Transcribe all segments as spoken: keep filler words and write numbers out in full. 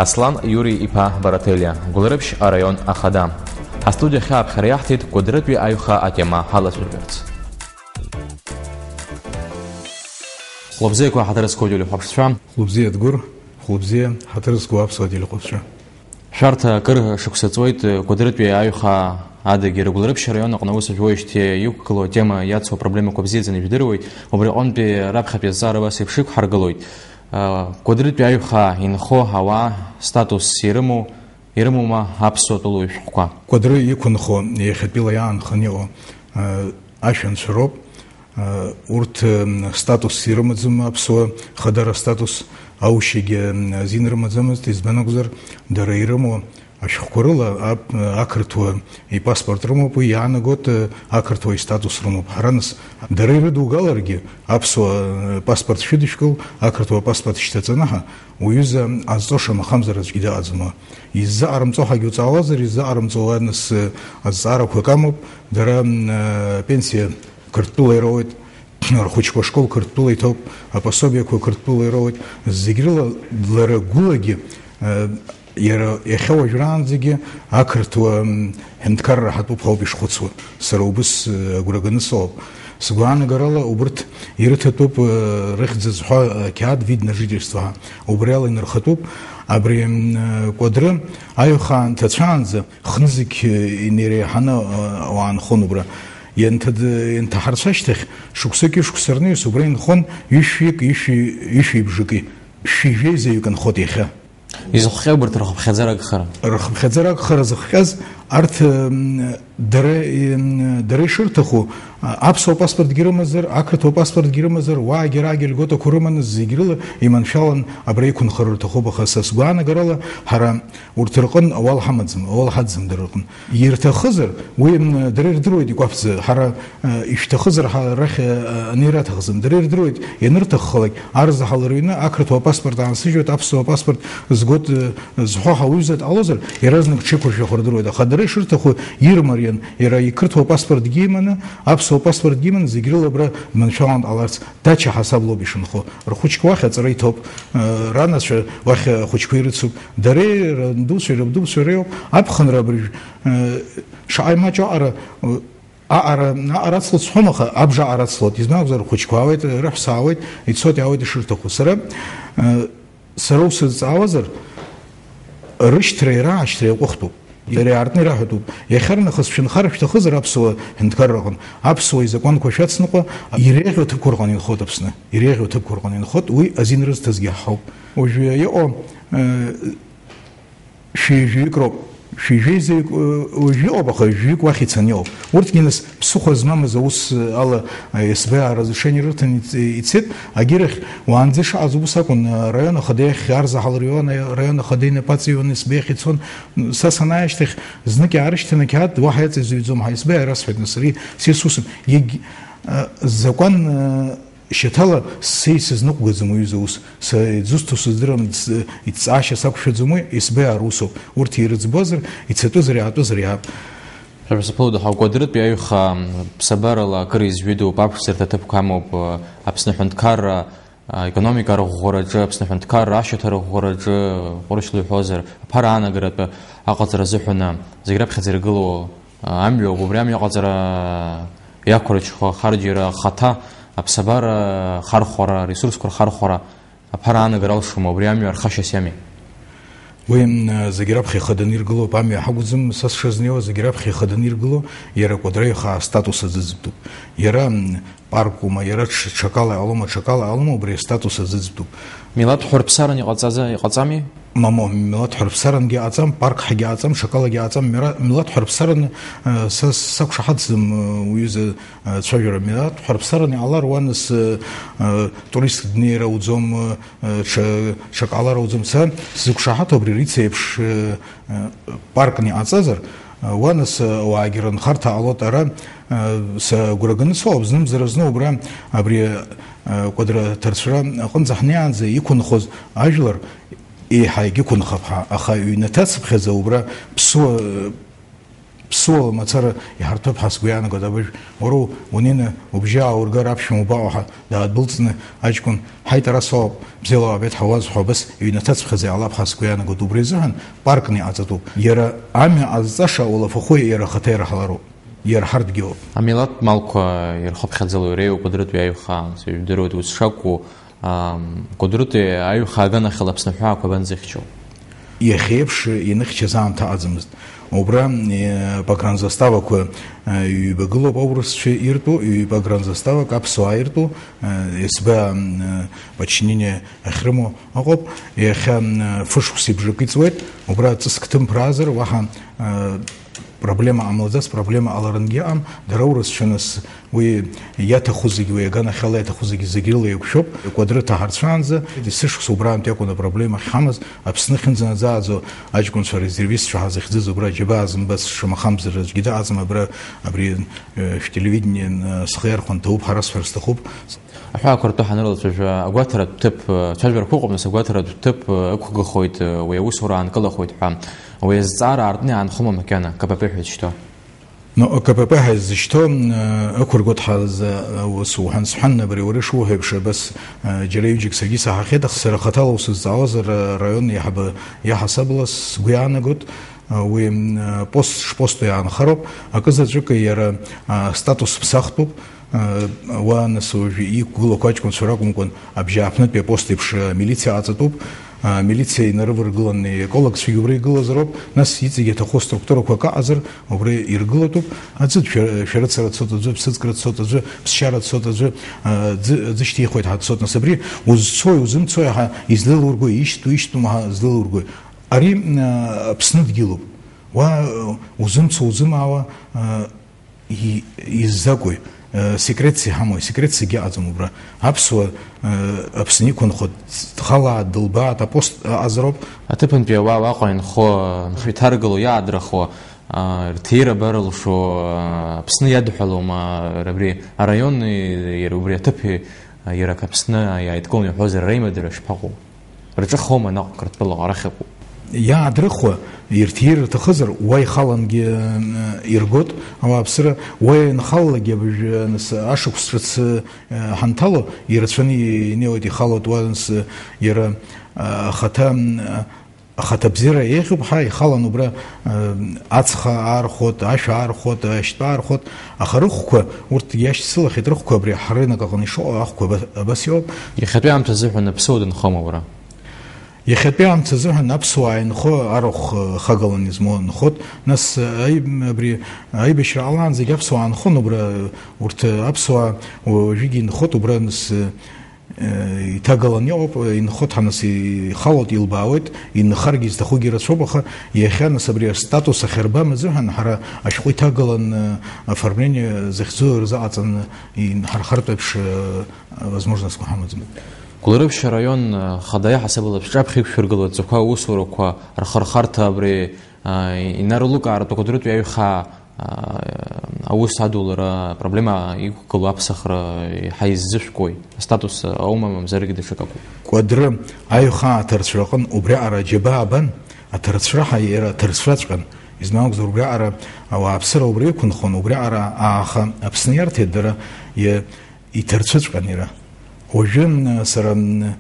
Аслан Иури-иԥа Барателиа, Гәылрыԥшь араион ахада. Ҳастудиахь ааԥхьара иаҳҭеит Кәыдрытәи аҩхаа атема ҳалацәажәарц. Хәлыбзиақәа, ҳаҭыр зқәу ателехәаԥшцәа. Хәлыбзиа, Дгәыр, хәлыбзиа, ҳаҭыр зқәу аԥсуа телехәаԥшцәа. Шәарҭ акыр шықәса ҵуеит Кәыдрытәи аҩхаа адагьы, Гәылрыԥшь араион аҟны аус шәуеижьҭеи иқәгылоу атема иацу апроблемақәа бзиаӡаны ижәдыруеит, убри аҟынтәи раԥхьатәи азҵаара абас еиԥш иқәҳаргылоит. Кәыдрытәи аҩхаа инхо ауаа статус ирымоу, ирымоума аԥсуа тәылоу ишәҟәқәа? Кәыдры иқәынхо иахьатәила иаанханы иҟоу, э, ашәанцәа роуп. Э, урҭ, э, статус ирымаӡам, аԥсуа хадара статус, аушьагьы, э, азин рымаӡамызт, избан акәзар, дара ирымоу ашәҟәқәа рыла ап-, ақырҭуа ипаспорт рымоуп, уи иаанагоит, э, ақырҭуа истатус рымоуп. Ҳара нас, дара ирыдугаларгьы, аԥсуа, э, паспорт шәыдышәкыл, ақырҭуа паспорт шьҭаҵаны ҳәа, уҩыза ҟазҵо шамахамзар аӡәгьы дыҟаӡам. Иззаҟарымҵо ҳәагьы уҵаауазар, иззаҟарымҵо уа нас, э, азҵаарақәак амоуп, дара, м, э, пенсиа Қырҭтәыла ироуеит, рхәыҷқәа ашкол Қырҭтәыла иҭоуп, апособиақәа Қырҭтәыла ироуеит, зегь рыла лара гәылагьы, э, иара иахьа уажәраанӡагьы ақырҭуа, м, ҳәынҭқарра ҳатәуп ҳәа ауп ишхәыцуа. Сара убыс, э, агәра ганы сыҟоуп. Сгәаанагарала убырҭ ирыҭатәуп, э, рыхьӡ зҳәо, э, ақьаад, вид на жительство ҳәа. Убри ала инырхатәуп. Абри, м, э, Кәыдры аҩхаа анҭацәаанӡа хнызқь, э, инеиреиҳаны, э, ауаа нхон убра. Ианҭад-, ианҭаҳарцәа ашьҭахь, шықәсыки шықәса рнаҩс убра инхон ҩышәҩык, ҩышәи-, ҩышәи бжаки. Шәи жәеизаҩык нхот иахьа. Изыхҟьа убарҭ рхыԥхьаӡара агхара? Рхыԥхьаӡара агхара зыхҟьаз арҭ, м, дара, м, дара ишырҭаху, а, аԥсуа паспортгьы рымазар, ақырҭуа паспортгьы рымазар, уаагьы араагьы льготақәа рыманы зегь рыла иманшәалан абра иқәынхар рҭахуп, аха са сгәаанагарала ҳара урҭ рҟын ауал ҳамаӡам, ауал ҳаӡӡам дара рҟын. Ирҭахызар, уи, м, дара ирдыруеит икәаԥӡа, ҳара, э, ишәҭахызар ҳа-, рахь, э, анеира аҭахӡам. Дара ирдыруеит, ианырҭаххалак, арзаҳал рыҩны ақырҭуа апаспорт аансыжьуеит, аԥсуа апаспорт згоит, э, зҳәо ҳауаҩыза дҟалозар, иаразнак дшеиқәыршәахо рдыруеит. Аха дара ишырҭаху ирмариан, иара иқырҭуа апаспортгьы иманы, аԥсуа апаспортгьы иманы, зегь рыла абра дманшәалан дҟаларц. Дача ҳасаб лоуп ишынхо. Рхәыҷқәа уахь аҵара иҭоуп. Э, ранацәа уахь ахәыҷқәа ирыцуп. Дареи рандуцәеи рабдуцәеи реиуоуп. Аԥхынра абыржә, э, шаҟа имаҷу аҟара, э, аҟара, аҟара ацлот сҳәом, аха абжа аҟара ацлот. Избан акәзар, рхәыҷқәа ауеит, рыҳәса аауеит, ицоит, иаауеит ишырҭаху. Сара, э, Сара усызҵаауазар, рышьҭреи раашьҭреи аҟәыхтәуп. Иара иаартны ираҳәатәуп. Иахьарнахыс шәынхара шәҭахызар аԥсуа ҳәынҭқарраҟны, аԥсуа изакәанқәа шәацныҟәа, иреиӷьу аҭыԥқәа рҟны инхоит Аԥсны. Иреиӷьу аҭыԥқәа рҟны инхоит, уи азин рызҭазгьы ҳауп. Уажәы иҟоу, э, шәи жәаҩык роуп. Шәи жәеизаҩык, э, уажәы иҟоуп, аха жәаҩык уахь ицаны иҟоуп. Урҭгьы нас ԥсыхәа змамыз аус, э, ала, э, СБА разрешение рырҭан иц-, ицеит, агьырахь уаанӡа ишаҟаз убыс акәын, э, араион ахада иахь арзаҳал рыҩуан, араион ахада инапы аҵаҩуан, СБА ахь ицон. Са санааи ашьҭахь, знык иаарышьҭын ақьаад, уаҳа иаҵаҩзаҩӡом ҳәа, СБА расҳәеит, нас ари са исусым. Егь-, э, закәан, э, Шьаҭала са исызныҟәгаӡом уаҩы изы аус, са дзусҭоу сыздырам, ц-, иҭҵаашьа сақәшәаӡом уи, СБА русоуп. Урҭ ирыӡбозар, ицатәызар, иаатәызар иаап. Ҳәа саԥылода ҳәа, Кәыдрытәи аҩхаа ԥсабарала акыр изҩыдоуп, аԥшӡарҭа ҭыԥқәа амоуп, Аԥсны аҳәынҭқарра, аекономика арӷәӷәараҿы, Аԥсны аҳәынҭқарра ашьаҭа арӷәӷәараҿы, ҟәрышьла иҳәозар, аԥара аанагаратәы аҟаҵара азыҳәан зегь раԥхьаӡа иргылоу амҩоуп, убри амҩа аҟаҵара иақәырчхо ахарџьара ахаҭа, аԥсабара хархәара, аресурсқәа рхархәара аԥара аанагара алшома, убри амҩа архашьас иами? Уи, м, зегь раԥхьа ихаданы иргылоуп, амҩа ҳакәӡам, са сшазнеиуа, зегь раԥхьа ихаданы иргыло, иара Кәыдры аҩхаа астатус аӡыӡтәуп. Иара, м, паркума, иара ҽ-, ҽакала иҟалома, ҽакала иҟалома, убри астатус аӡыӡтәуп. Милаҭ ҳәарԥсаран иҟаҵаза-, иҟаҵами? Мамоу, милаҭ ҳәарԥсарангьы аҵам, парк ҳәагьы аҵам, ҽакалагьы аҵам, мира-, милаҭ ҳәарԥсаран, э, са сақәшаҳаҭӡам, э, уҩыза, э, цәажәара, милаҭ ҳәарԥсаран иҟалар, уаныс, э, э, турист днеир ауӡом, э, ҽа-, ҽак ҟалар ауӡом, са сзықәшаҳаҭу абри Рица еиԥш, э, э, паркны иҟаҵазар, э, уаныс, э, ауаагьы рынхарҭа ҟалоит ара, э, сагәра ганы сыҟоуп, знымзар зны убра абри, э, Кәыдры аҭарцәра аҟынӡа ҳнеиаанӡа иқәынхоз ажәлар, еиҳа егьықәынхап ҳәа, аха ҩнаҭацыԥхьаӡа убра ԥсуа, Ԥсуала мацара иҳарҭәып ҳәа сгәы иаанагоит абыжә. Уара унеины убжьы ааургар аԥшәма убаҟоу ҳәа даадәылҵны аҷкәын, ҳаит, ара соуп, бзиала уаабеит ҳәа уазҳәо абас иҩнаҭаҵәҟьаӡа иҟалап ҳәа сгәы иаанагоит. Убри азыҳәан паркны иҟаҵатәуп. Иара амҩа ҟазҵаша улафахәы иара ахаҭа ирҳалароуп. Иара ҳарҭгьы ауп. Амилаҭтә малқәа ирхыԥхьаӡало иреиуоу Кәыдрытәи аиҩхаа, сыжәдыруеит ус шакәу, ам, Кәыдрытәи аиҩхаа аганахьала Аԥсны аҳәаақәа абанзыхьчо? Иахьеиԥш иныхьчаз аамҭа аӡамызт. Убра, э, погранзаставақәа, э, ҩба гылоуп аурысцәа иртәу, ҩба погранзаставак аԥсуаа иртәу, э, СБ, м, э, подчинение ахьрымоу ыҟоуп. Иахьа, м, э, фышықәса ибжакы иҵуеит, убра ҵыск ҭымԥраазар, уаҳа, э, проблема ҟамлаӡац, проблема ҟаларангьы ыҟам, дара урысцәа нас уи иаҭаху зегьы, уи аганахьала иаҭаху зегьы, зегь рыла еиқәшәоуп. Кәадры ҭаҳарцәаанӡа, есышықәса убраантәи акәын апроблема ахьҳамаз, Аԥсны ахьынӡанаӡааӡо аҷкәынцәа резервистцәа ҳазыхьӡыз убра аџьабаа зымбац шамахамзар аӡәгьы дыҟаӡам абра, абри, э, шәтелевидение, э, схы иархәаны ҭабуп ҳәа расҳәар сҭахуп. Аҳәаақәа ртәы ҳанрылацәажәа, агәаҭаратә ҭыԥ, э, цәажәарақәа ыҟоуп, нас агәаҭаратә ҭыԥ, э, ықәгахоит, э, уи аусура аанкылахоит ҳәа. Уи азҵаара аартны иаанхома макьана, К П П ҳәа изышьҭоу? Ну, К П П ҳәа изышьҭоу, э, ықәыргоит ҳәа зы, э, ус уҳәан, сҳәан, абри уара ишуҳәо еиԥш, абас, э, џьара ҩыџьак саргьы саҳахьеит, аха сара хаҭала усызҵаауазар, э, раион еиҳабы иаҳасабала сгәы иаанагоит, э, уи, э, пост шпосту иаанхароуп, акы заҵәык иара, э, статус ԥсахтәуп, Уа, нас, уажәы иқәгылақәо аҷкәынцәа ракәымкәан, абжьааԥнытәи апост еиԥш, амилициа ҟаҵатәуп. Амилициа инарываргыланы иекологцәагьы убра игылазароуп. Нас иҵегь иаҭаху аструктурақәа акы ыҟазар, убра иргылатәуп. Аӡәы шәа-, шәарыцара дцоит, аӡәы ԥсыӡкра дцоит, аӡәы ԥсшьара дцоит, аӡәы, а, ӡы-, ӡышьҭихуеит ҳәа дцоит. Нас абри узцои, узымцои ҳәа излеилургои, ишьҭоу, ишьҭоума ҳәа злеилургои? Ари, а, Аԥсны дгьылуп. Уа, а, узымцо, узымаауа, а, И-, иззакәи? Э, секретс иҳамои? Секретс егьыҟаӡам убра. Аԥсуа, э, Аԥсны иқәынхо, дхалааит, дылбааит, апост ыҟазароуп. Аҭыԥантәи ауаа уаҟа инхо, анхаҩ иҭаргыло, иаадрахо, а, рҭира барылшо, а, Аԥсны иадҳәалома, а, абри араион, и-, иара убри аҭыԥи, а, иара ак Аԥсны иааидкыланы иҳәозар, реимадара шԥаҟоу? Рҿыхома наҟ Қырҭтәылаҟа, арахь ыҟоуп. Иаадрыхуа, ирҭир рҭахызар, уа ихалангьы, э, иргот, ауааԥсыра, уа ианхалалакгьы абыжә, э, нас, ашықәс ҿыц, э, ҳанҭало, ирацәаны инеиуеит, ихалоит уа, нас, э, иара, э, ахаҭа, э, ахаҭабзиара еиӷьуп ҳәа ихалан убра, э, ацха аархәот, ашә аархәот, ашьтәа аархәот, аха рыхәқәа, урҭ иашьцылахьеит, рыхәқәа абри ҳрынок аҟны ишыҟоу ахәқәа аба-, абас иоуп. Иахьатәи аамҭа азыҳәан аԥсуа дынхома уара? Иахьатәи аамҭа азыҳәан аԥсуаа инхо арахә, э, хагалан измоу нхот, нас, э, аиб-, абри аибашьра ҟалаанӡагь аԥсуаа нхон убра, э, урҭ, э, аԥсуаа уажәыгьы инхот убра, нас, э, э, иҭагалан иҟоуп, э, инхот ҳанас ихалоит, илбаауеит, инхаргьы изҭахугьы рацәоуп, аха иахьа, нас, абри астатус ахьырбам азыҳәан ҳара ашәҟәы иҭагалан, э, оформление захьӡу рзыҟаҵан, инҳархартә еиԥш, э, возможностьқәа ҳамаӡам. Гәылрыԥшь араион, а, хада иаҳасабала шәҿаԥхьа иқәшәыргыло адҵақәа аусурақәа рхырхарҭа абри, а, инарылукаартә акәадратәи аҩхаа, а, аус адулара апроблема иқәгылоу аԥсахра иаҳа иззышәкуеи? Астатус аума, мамзаргьы даҽакаку? Кәадры аҩхаа аҭарцәраҟын убриаҟара аџьабаа бан, аҭарцәраҳа иара аҭарцәраҵәҟьан, измаугзар убриаҟара ауааԥсыра убра иқәынхон, убриаҟара ааха Аԥсны иарҭеит дара, иа-, иҭарцәыҵәҟьан иара. Уажәы, м, сара, м,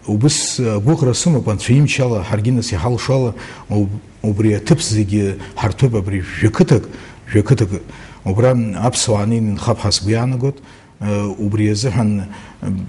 убыс агәыӷра сымоуп, Анцәа имчала, ҳаргьы нас иҳалшо ала, уб-, убри аҭыԥ зегьы ҳарҭәып, абри жәа-қыҭак, жәа-қыҭак, убра, м, аԥсуаа анеины инхап ҳәа сгәы иаанагоит. Э, убри азыҳәан, м,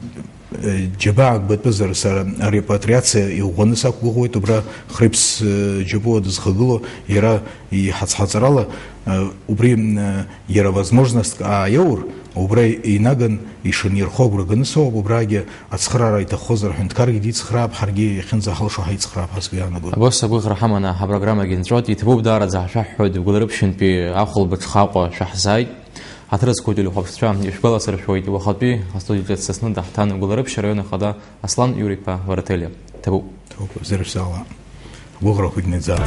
э, џьабаак батәызар, сара арепатриациа иӷәӷәаны сақәгәыӷуеит, убра Хриԥс, э, Џьапуа дызхагылоу, иара иҳацҳаҵарала, э, убри, м, э, Иара возможностьк ааиоур, убра инаган ишынирхо агәра ганы соуп, убрагьы ацхыраара иҭаххозар, аҳәынҭқаргьы дицхраап, ҳаргьы иахьынӡаҳалшо ҳаицхраап ҳәа сгәы иаанагоит. Абас агәыӷра ҳаманы аҳапрограммагьы нҵәот, иҭабуп даараӡа ҳашәаҳҳәоит, Гәылрыԥшьынтәи ахәылбыҽха Аҟәа шәаҳзааит. Ҳаҭыр зқәу телехәаԥшцәа ишәгәаласыршәоит, уахатәи астудиаҿы дсасны даҳҭан Гәылрыԥшь араион ахада Аслан Иура-иԥа Варателиа. Ҭабуп. Ҭабуп, бзиара шәзаауа. Агәыӷрақәагь наӡа.